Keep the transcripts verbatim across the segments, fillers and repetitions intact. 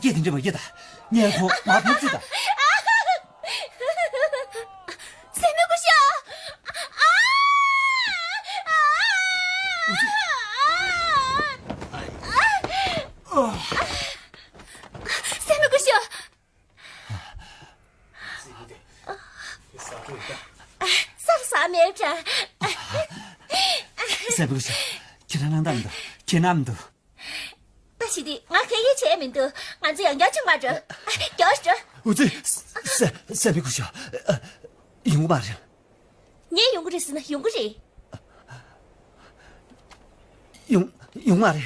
སྐད་དེ་འདྲ་མ་སྐྱེ་ད། ངས་ཁོ་མར་བབས་ཅི་ད། སྲས་མོ་སྐུ་ཞབས། ཨ། ཨ། སྲས་མོ་སྐུ་ཞབས། ས་རུ་ས་མེད་དྲ། སྲས་མོ་སྐུ་ཞབས། ཁྱེད་རང་སྣང་དག་མི་འདུག་ཁྱེད་ན་མི་འདུག་ད་ཞི་དེ་ང་ག་ཡེ་བྱས་མི་འདུག་ང་ཚོ་ཡང་བསྐྱར་ཆང་མ་འགྲོ། རྒྱོགས་འགྲོ། འུ་ཙི། སྲས་སྲས་མོ་སྐུ་ཞབས། ཡོང་གི་མ་རེད། ངས་ཡོང་གི་རེད་ཟེར་ན་ཡོང་གི་རེད། ཡོང་ཡོང་མ་རེད།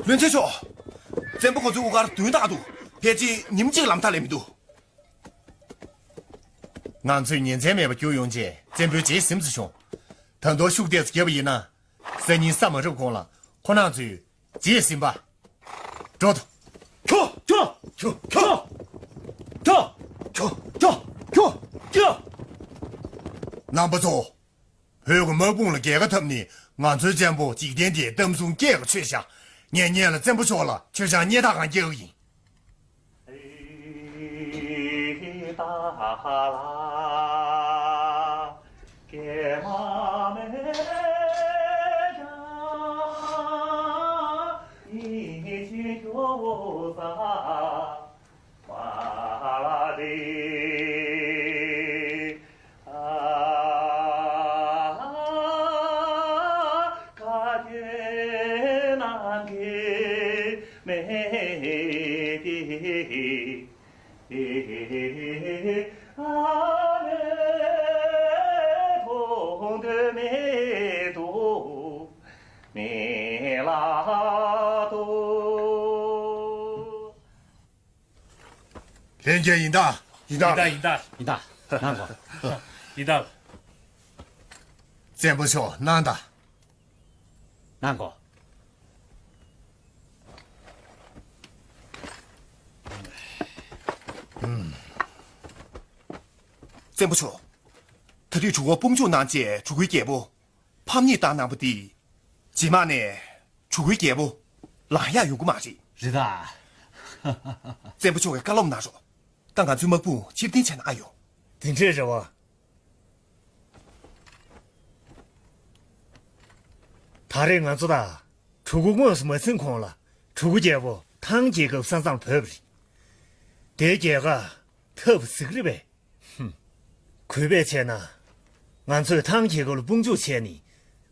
བློན་ཆེན་མཆོག་བཙན་པོ་ཁོ་ཚོའི་དབུ་སྒར་དུས་རྟག་ཏུ་ཕལ་ཆེར་ཉིན་གཅིག་ལམ་ཐག་ལས་མི་འདུག་ང་ཚོས་ཉིན་མཚན་མེད་པར་རྒྱུགས་ཡོང་རྗེས་བཙན་པོའི་རྗེས་ཟིན་ཚར་བྱུང་། ད་དུང་ཤུགས་ཏོག་ཙམ་བརྒྱབ་པ་ཡིན་ན། སང་ཉིན་ས་མ་རུབ་གོང་ལ་ཁོ་རང་ཚོའི་རྗེས་ཟིན་པ། འགྲོ་དང་། ཁྱོ། ཁྱོ། ཁྱོ། ཁྱོ། རྣམ་པ་ཚོ། བོད་ཀྱི་དམག་དཔུང་ལ་རྒྱལ་ཁ་འཐབ་ནས་ང་ཚོའི་བཙན་པོ་འཇིག་རྟེན་འདིའི་གཏམ་བཟང་སྐྱེལ་དགོས་ཆོད་ཤག་ངས་སྔོན་ལ་བཙན་པོ་མཆོག་ལ་མཆོད་ཆང་སྙེ་ཐག་གང་རྒྱག་གི་ཡིན། ལྷན་རྒྱས་ཡིན་ད། ཡིན་ད། ཡིན་ད། ཡིན་ད། ཡིན་ད། གནང་དགོས། ཡིན་ད། བཙན་པོ་མཆོག་གནང་ད། གནང་དགོས། བཙན་པོ་མཆོག་ད་དུས་གྲུ་གུ་དཔུང་འཇོག་གནང་རྗེས་གྲུ་གུའི་རྒྱལ་པོ། ཕམ་ཉེས་བཏང་གནང་བ་འདི། རྗེས་མ་ནས་གྲུ་གུའི་རྒྱལ་པོ་ལངས་ཡག་ཡོང་གི་མ་རེད། རེད་ད། བཙན་པོ་མཆོག་གིས་བཀའ་སློབ་གནང་རོགས། ད་ང་ཚོའི་དམག་དཔུང་ཕྱིར་འཐེན་བྱས་ན་ཨ་ཡོང་། དེ་འདྲས་རེད་བ། ད་རེས་ང་ཚོ་དང་གྲུ་གུ་དངོས་སུ་མ་ཟིན་གོང་ལ་གྲུ་གུ་རྒྱལ་པོ་ཐང་རྒྱལ་ཁབ་ས་མཚམས་བོད་པ་རེད། དེའི་རྒྱལ་ཁ་འཐབ་ཟིག་རེད་པས། ཧུམ། གུས་པས་བྱས་ན། ང་ཚོས་ཐང་རྒྱལ་ཁབ་ལ་དཔུང་འཇུག་བྱས་ནས།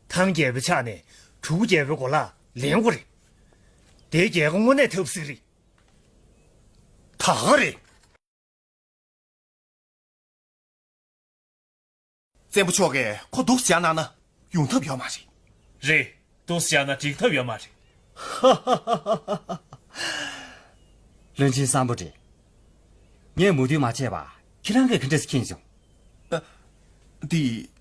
ཐང་རྒྱལ་པོའི་ཕྱག་ནས་གྲུ་གུ་རྒྱལ་པོའི་གོ་ལ་ལེན་དགོས་རེད། དེའི་རྒྱལ་ཁ་དངོས་གནས་འཐབ་སྲིད་རེད། ད་ག་རེད། བཙན་པོ་མཆོག་གིས་ཁོ་འདུག་བཞག་གནང་ན་ཡོང་ཐབས་ཡོད་མ་རེད། རེད། འདུག་བཞག་ན་འགྲིག་ཐབས་ཡོད་མ་རེད། བློན་ཆེན་སམ་བྷོ་ཊ། ངས་མོས་མཐུན་མ་བྱས་པ་ཁྱེད་རང་གིས་ག་འདྲས་མཁྱེན་བྱུང་། ཨ། འདི།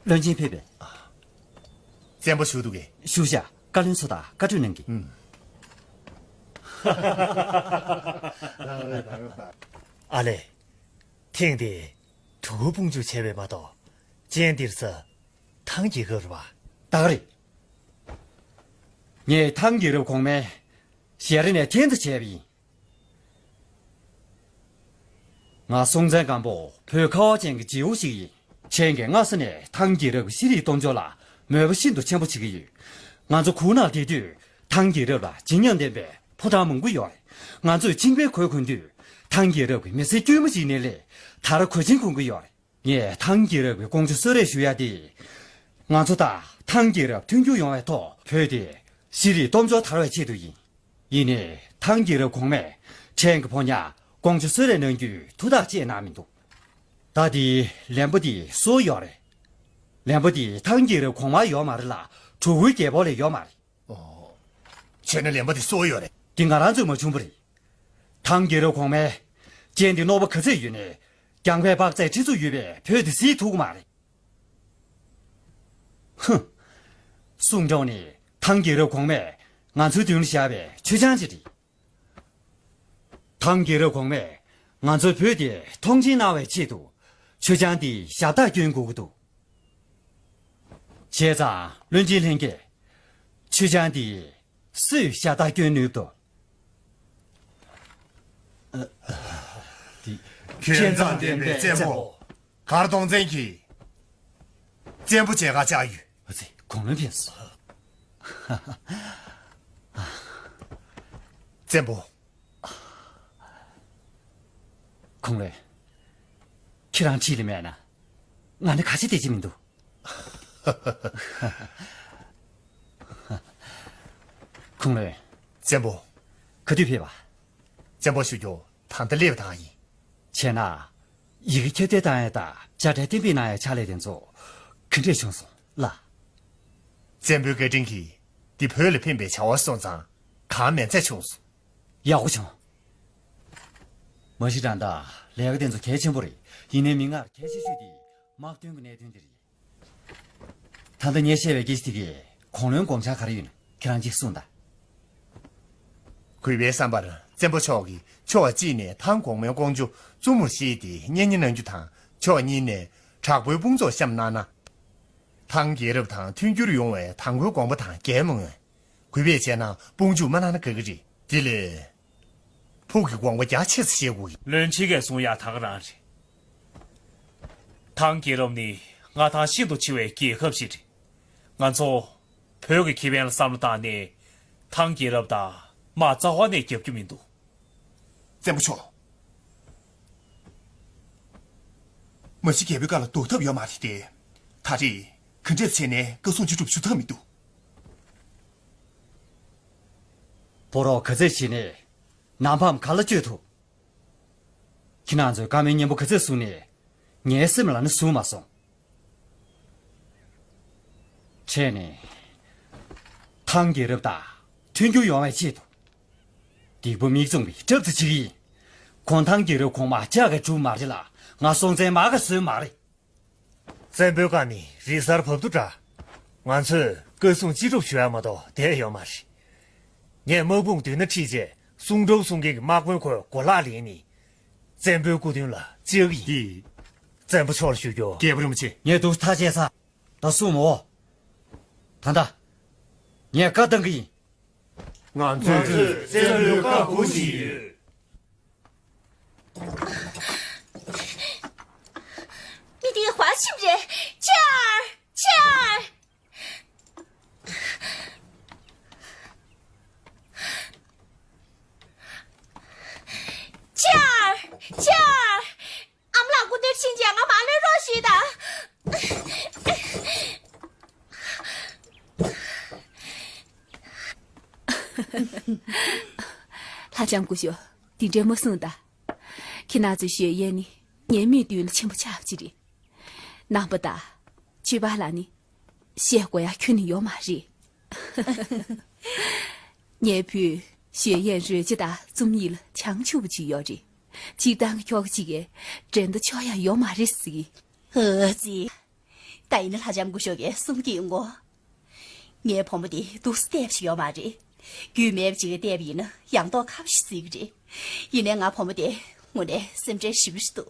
བློན་ཆེན་ཕེབས་པས། བཙན་པོ་བཞུགས་འདུག་གས། བཞུགས་ཤག་བཀའ་བློན་ཚོ་དང་བཀའ་གྲོས་གནང་གི། ཨུམ། ཨ་ལས། ཐེངས་འདིར་གྲུ་གུ་དཔུང་འཇུག་བྱས་པས་མ་གཏོགས། ཅན་དིར་ས་ཐང་རྒྱལ་ཁབ་རེད་པ། ད་ག་རེད། ངས་ཐང་རྒྱལ་རབས་གོང་མའི་ཞལ་རས་ནས་འཐེན་རྩོད་བྱས་པ་ཡིན། ང་སྲོང་བཙན་སྒམ་པོ་བོད་ཁ་བ་ཅན་གྱི་རྗེ་བོ་ཞིག་ཡིན། ཁྱེད་ཀྱིས་སྔ་ས་ནས་ཐང་རྒྱལ་རབས་ཀྱི་ཤེས་རིག་སྟོབས་འབྱོར་ལ་མོས་པ་ཤིན་ཏུ་ཆེན་པོ་བྱེད་ཀྱི་ཡོད། ང་ཚོ་གུར་ནང་བསྡད་དུས་ཐང་རྒྱལ་རབས་ལ་བརྗིད་ཉམས་ལྡན་པའི་ཕོ་བྲང་མང་པོ་ཡོད་རེད། ང་ཚོས་ཕྱིང་པའི་གོས་གོན་དུས་ཐང་རྒྱལ་རབས་ཀྱི་མི་ཚེ་དཀྱུས་མ་ཞིག་ནས་ལས་ད་ར་གོས་ཆེན་གོན་གྱི་ཡོད་རེད། ངས་ཐང་རྒྱལ་རབས་ཀྱི་ཀོང་ཇོ་གསོལ་རས་ཞུ་ཡ་དེ། ང་ཚོ་དང་ཐང་རྒྱལ་རབས་མཐུན་འགྱུར་ཡོང་བའི་ཐོག་བོད་དེ་ཤེས་རིག་སྟོབས་འབྱོར་དར་བའི་ཆེད་དུ་ཡིན། ཡིན་ནའི་ཐང་རྒྱལ་རབས་གོང་མས་ཕྲན་གྱི་ཕོ་ཉ་ཀོང་ཇོ་གསོལ་རས་གནང་རྒྱུའི་ཐུགས་ཐག་བཅད་གནང་མི་འདུག་ད་དེའི་ལན་པོ་དེ་སུ་ཡོད་རེད། ལན་པོ་དེ་ཐང་རྒྱལ་རབས་གོང་མར་ཡོད་མ་རེད་ལ་གྲུ་གུའི་རྒྱལ་པོ་ལ་ཡོད་མ་རེད། ཨོ། བྱས་ན་ལན་པོ་དེ་སུ་ཡོད་རེད། དེ་ང་རང་ཚོས་མ་བྱུང་བ་རེད། ཐང་རྒྱལ་རབས་གོང་མས་ ཅན་དེ་རྣོ་པོ་ག་ཚོད་ཡོད་ནའི་རྒྱང་འཕེན་དཔག་ཚད་ཁྲི་ཚོ་ཡོད་པའི་བོད་དེ་གཟིགས་ཐུབ་ཀྱི་མ་རེད། ཧུམ། གསུང་སྒྲོག་ནི་ཐང་རྒྱལ་རབས་གོང་མས་ང་ཚོའི་མདུན་ལ་བཞག་པའི་མཆོད་ཆང་ཅིག་རེད། ཐང་རྒྱལ་རབས་གོང་མས་ང་ཚོའི་བོད་དེ་མཐོང་ཆེན་གནང་བའི་ཆེད་དུ་མཆོད་ཆང་འདི་ཞབས་སྟེགས་སྐྱོན་དགོས་ཀྱི་འདུག་བྱས་ཙང་བློན་ཆེན་ལྷན་རྒྱས། མཆོད་ཆང་འདི་སུས་ཞབས་སྟེགས་སྐྱོན་ནུས་འདུག་འདི་ཁྱད་མཚར་ལྡན་པའི་བཙན་པོ། གར་གདོང་བཙན་གྱིས་བཙན་པོ་མཇལ་ཁ་བཅར་ཡོད། ཨ་ཙི། གུང་བློན་ཕེབས་སོང་། བཙན་པོ། གུང་བློན། ཁྱེད་རང་འཁྲིས་ལ་མེད་ན། ང་ནི་ག་ཅི་བལྟས་ཀྱི་མི་འདུག་གུང་བློན། བཙན་པོ། ག་དུས་ཕེབས་པ། བཙན་པོ་ཞུ་རྒྱུ། ད་ལྟ་སླེབས་དང་ཡིན། བྱས་ན། ཡི་གེ་ཁྱབ་གདལ་བཏང་ཡ་དང་དཔྱ་ཁྲལ་གཏན་འབེབས་གནང་ཡ་ཕྱག་ལས་དེ་ཚོ་ག་འདྲས་བྱུང་སོང་ལགས། བཙན་པོའི་བཀའ་དྲིན་གྱིས་འདི་བོད་ལ་ཕན་པའི་བྱ་བ་སོང་ཙང་གང་མེད་ཚད་བྱུང་སོང་། ཡག་པོ་བྱུང་། མ་གཞི་རང་ད་ལས་ཀ་དེ་ཚོ་གལ་ཆེན་པོ་རེད། ཡིན་ནའི་མིག་སྔར་གལ་ཆེ་ཤོས་དེ་དམག་དོན་གྱི་གནད་དོན་དེ་རེད། ད་ལྟ་ངས་བཤད་པའི་སྐད་ཆ་དེ་གས་གུང་བློན་དགོངས་འཆར་ག་རེ་ཡོད་ན་ཁྱེད་རང་གཅིག་གསུངས་དང་། གུས་པའི་བསམ་པར་བཙན་པོ་མཆོག་གིས་ཕྱོགས་གཅིག་ནས་ཐང་གོང་མའི་ཀོང་ཇོ་བཙུན་མོར་བཞེས་ཏེ་གཉེན་ཉེ་གནང་རྒྱུ་དང་ཕྱོགས་གཉིས་ནས་དྲག་པོའི་དཔུང་ཚོགས་བཤམས་གནང་ན། ཐང་རྒྱལ་རབས་དང་མཐུན་འགྱུར་ཡོང་བའི་དང་པོའི་དགོངས་པ་དང་འགལ་མི་འོང་། གུས་པས་བྱས་ན་དཔུང་འཇུག་མ་གནང་ན་དགའ་གི་རེད། དེ་ལས། ཕུགས་ཀྱི་དགོངས་པ་རྒྱ་ཆེ་ཙམ་བཞེས་དགོས་ཀྱི། བློན་ཆེན་གྱིས་གསུང་ཡག་ད་ག་རང་རེད། ཐང་རྒྱལ་རབས་ནི་མངའ་ཐང་ཤིན་ཏུ་ཆེ་བའི་རྒྱལ་ཁབ་ཞིག་རེད། ང་ཚོ་བོད་ཀྱི་ཁེ་ཕན་ལ་བསམ་བློ་བཏང་ནས་ཐང་རྒྱལ་རབས་དང་དམག་རྩ་བ་ནས་རྒྱབ་རྒྱུ་མི་འདུག་བཙན་པོ་མཆོག་མ་གཞི་རྒྱལ་པོའི་བཀའ་ལ་ལྡོག་ཐབས་ཡོད་མ་རེད་དེ། ད་རེས་ག་འདྲས་བྱས་ནས་བཀའ་གསུང་ཅི་སྒྲུབ་ཞུ་ཐབས་མི་འདུག་ཕོ་རོག་ག་ཚད་བྱས་ནས་ནམ་ཕམ་ག་ལ་བཅོས་ཐུབ། ཁྱེད་རང་ཚོས་བཀའ་མོལ་སྙན་པོ་ག་ཚོད་གསུངས་ནས་ངའི་སེམས་ལ་ནི་ཟུག་མ་སོང་། བྱས་ནས། ཐང་རྒྱལ་རབས་དང་མཐུན་འགྱུར་ཡོང་བའི་ཆེད་དུ། སྡིག་པ་མིག་བཙུམ་པའི་གྲབས་ཚུལ་བྱེད་ཀྱི་ཡིན། གུང་ཐང་རྒྱལ་རབས་གོང་མ་ལྕགས་ཀྱིས་གྲུབ་མ་རེད་ལ་ང་སྲོང་བཙན་མ་གིས་བཟོས་མ་རེད། བཙན་པོའི་བཀའ་ནི་རི་གཟར་བབས་དུ་འདྲ། ང་ཚོས་བཀའ་གསུང་ཅི་སྒྲུབ་ཞུ་ཡ་མ་གཏོགས་བསྡད་ཡོད་མ་རེད། ངས་དམག་དཔུང་མདུན་ན་ཁྲིད་རྗེས་གསུང་སྒྲོག་གསུང་མཁན་གྱི་དམག་དཔོན་ཁོས་གོ་ལག་ལེན་ནས། བཙན་པོའི་སྐུ་མདུན་ལ་བཅར་གྱི་ཡིན། འདི། བཙན་པོ་མཆོག་ལ་ཞུ་རྒྱུ། རྒྱལ་པོ་རིན་པོ་ཆེ། ངས་འདུག་ཐག་བཅད་ཚར། ད་གསུངས་མོ། ད་ལྟ། ངས་བཀའ་བཏང་གི་ཡིན། ང་ཚོས་བཙན་པོའི་བཀའ་བསྒོ་བཞིན་ཡོད། མི་དེ་དཔའ་ཞིག་རེད། ཆར། ཆར། ཆར། ཆར། ཨ་མ་ལགས་སྐུ་མདུན་ཕྱིན་རྗེས་ང་མ་གློད་རོགས་ཞུས་དང་། ལྷ་ལྕམ་སྐུ་ཞབས། འདི་འདྲའི་མ་གསུངས་དང་། ཁྱེད་རང་ཚོའི་ཞུ་ཡས་ནི་ངའི་མིག་མདུན་ལ་ཆེན་པོ་ཆགས་ཀྱི་རེད། ནང་པ་དང་། ཆོས་པ་ལ་ནི་བཤད་དགོས་ཡ་ཁྱོན་ནས་ཡོད་མ་རེད། ངའི་བུས་ཞུ་ཡས་རོལ་ཆ་དང་རྩོམ་ཡིག་ལ་བྱང་ཆུབ་པ་ཅིག་ཡོད་རེད། སྤྱིར་བཏང་གི་ཁྱོ་ག་ཅིག་གིས་འགྲན་ཟླ་ཆོག་ཡ་ཡོད་མ་རེད་ཟེར་གི། ཨ་ཙི། ད་ཡིན་ན་ལྷ་ལྕམ་སྐུ་ཞབས་ཀྱིས་གསུང་གི་ཡོང་ངོ་། ངའི་བུ་མོ་དེ་འདུག་སེ་བལྟས་པ་ཞིག་ཡོད་མ་རེད། རྒྱུས་མེད་པ་ཅིག་གིས་བལྟས་པ་ཡིན་ན་ཡང་མདོག་ཁ་པོ་ཞིག་བརྩི་གི་རེད། ཡིན་ནའི་ང་བུ་མོ་དེ་དངོས་གནས་སེམས་ཁྲལ་ཞེ་པོ་ཞིག་འདུག